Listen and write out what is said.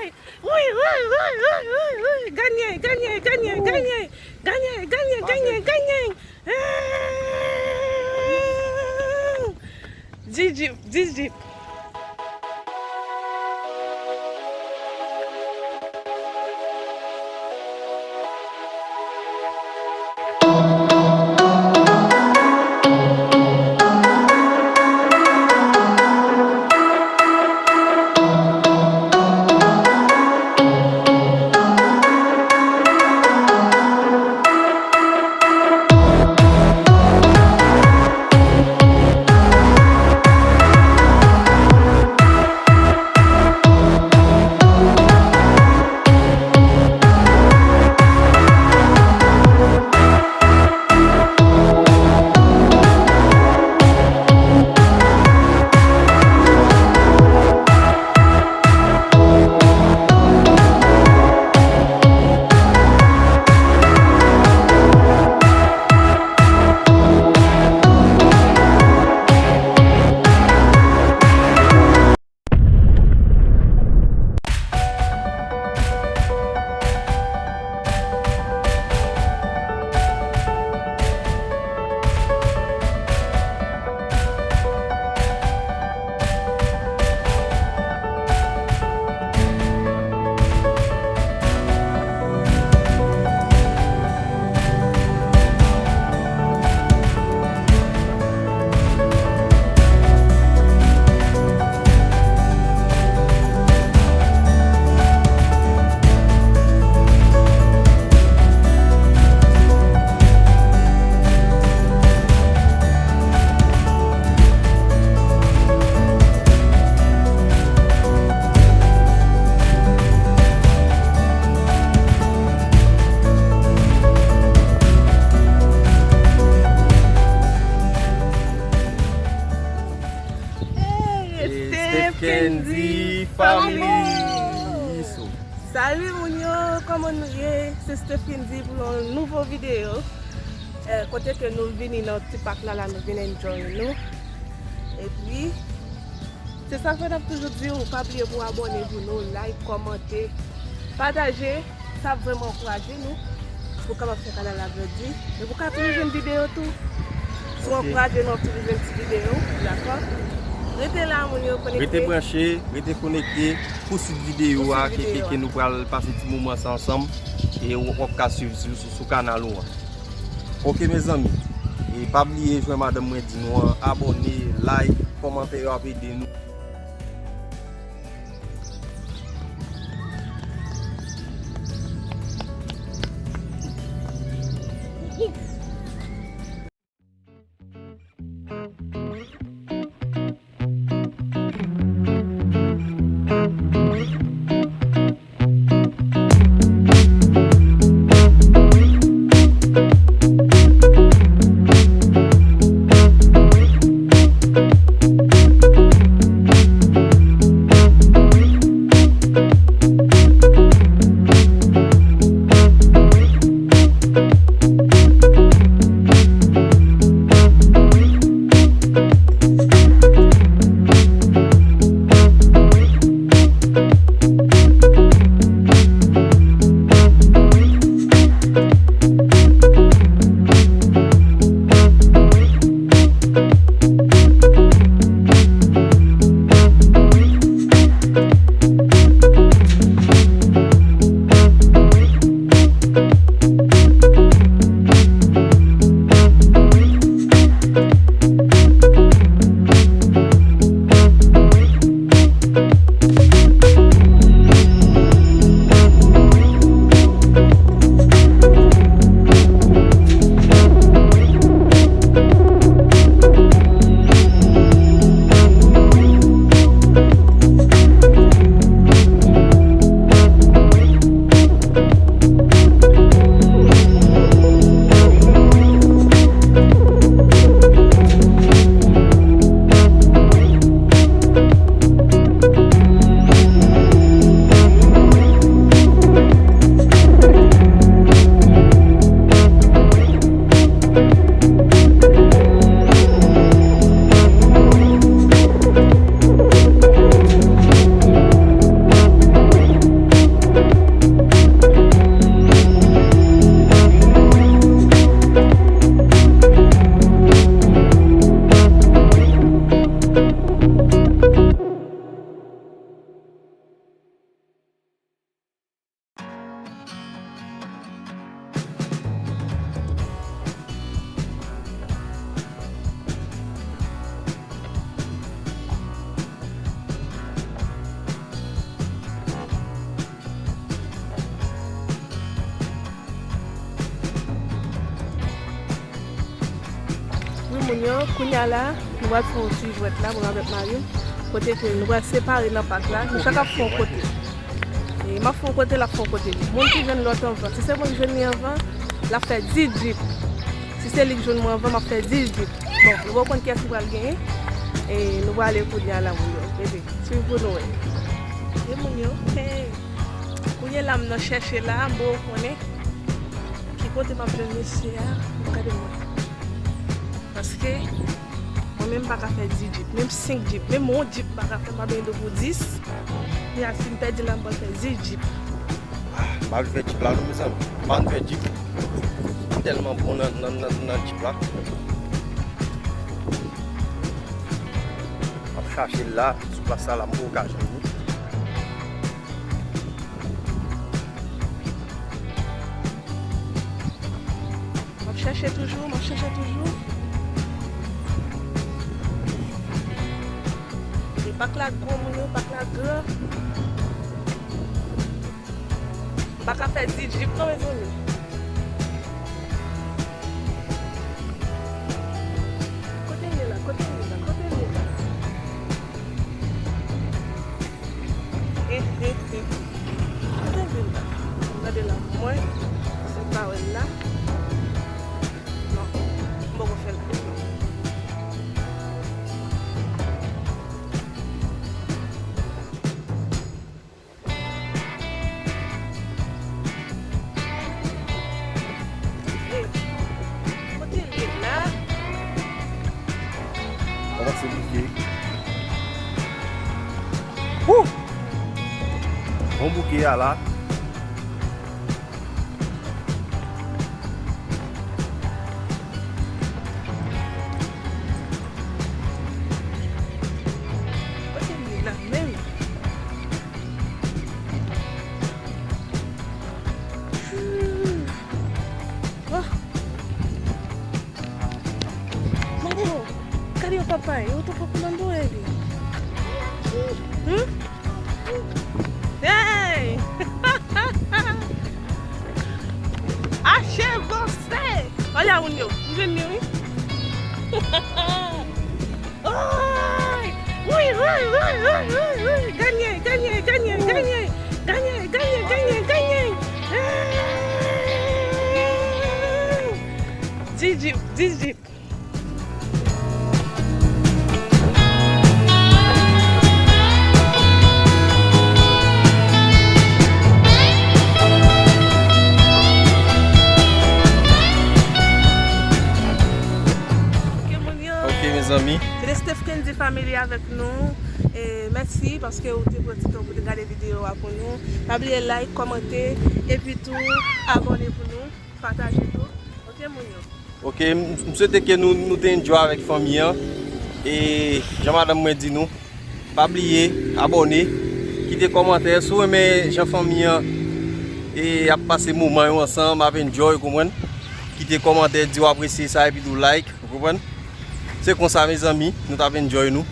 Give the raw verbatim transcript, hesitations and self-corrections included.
Wi, wi, wi, wi, wi, wi. Ganye, ganye, ganye, ganye. Ganye, ganye, ganye, ganye. Jijip, jijip. Hey, Steph Kendy family. Salut moun yo, kòman nou ye? Se Steph Kendy pou yon nouvo videyo. Eh, kote ke nou vini nan ti pak la, la nou vin enjoy nou. Epi, se sa fè n ap toujou di w, pa bliye pou abòne pou nou, like, kòmante, pataje. Sa ap vrèman ankouraje nou pou kapab fè kanal la grandi. E pou ka toujou jwenn videyo tou. Si w ankouraje nou, w ap toujou jwenn ti videyo, dakò? Rete la, moun yo, konekte. Rete branche, rete konekte pou swit videyo a, ke, ke, ke nou pral pase ti moman sa ansanm. E w, w ap ka swiv sou, sou, sou kanal ou an. Ok, mezanmi. E pa bliye, jan madanm mwen di nou an, abòne, like, kòmantè yo ap ede nou. Moun yo, kounye a la, nou pral fè yon ti jwèt la, mwen avèk mari m, kote ke nou pral separe nan pak la, nou chak ap fè yon kote. E m ap fè yon kote, l ap fè yon kote. Moun ki jwenn lòt anvan, si se mwen ki jwenn li anvan, l ap fè dis djip. Si se li ki jwenn mwen anvan, m ap fè dis djip. Bon, nou poko konn kiyès ki pral genyen. E nou prale kounye a la, moun yo. Rete, swiv pou nou wè. E moun yo, hey. Kounye la, m nan chèche la, m poko konnen ki kote m ap jwenn mesye a. Gade mwen. Paske mwen menm m pa ka fè dis djip, menm senk djip, menm yon djip m pa ka fè, m pa benyen do pou dis. Kounye a, si m pèdi la, m pral fè dis djip. Ah, m pa vle fè djip la non, mezanmi. M pa vle fè djip. M tèlman bon nan, nan, nan, nan djip la. M ap chache l la, sou plas la, la, m poko ka jwenn li. M ap chèche toujou, m ap chèche toujou. E pak la gwo, moun yo, pak la gran. M pa ka fè dis djip non, mezanmi. Kote l ye la? Kote l ye la? Kote l ye la? He, he, he. Kote l ye la? Gade la, mwen, si m pa wè l la. Non, m poko fè l. Kote l ye la? Sa pase bouke. Wou! Bon bouke a la. Kote l ye la menm? Oh. Mande yo, gade yon papay, yo te poko nan dwe li. Hmm? Hey! Ache vanse! Olè moun yo, m jwenn li wi. Oy! Wi, wi, wi, wi, wi, wi! Ganye, ganye, ganye, ganye! Ganye, ganye, ganye, ganye! Hey! Dis djip, dis djip. Ok, moun yo. Ok, mezanmi. Se te Steph Kendy Family avèk nou. E mèsi paske ou te pran ti tan pou te gade videyo a pou nou. Pa bliye like, kòmante, epi tou abòne pou nou, pataje tou. Ok, moun yo. Ok, m, m swete ke nou, nou te enjoy avèk fanmi an. E jan madanm mwen di nou, pa bliye abòne, kite kòmantè. Si w renmen jan fanmi an e ap pase moman yo ansanm, ap enjoy, ou konprann? Kite kòmantè, di w apresye sa, epi tou like, ou konprann? Se konsa, mezanmi, nou t ap enjoy nou.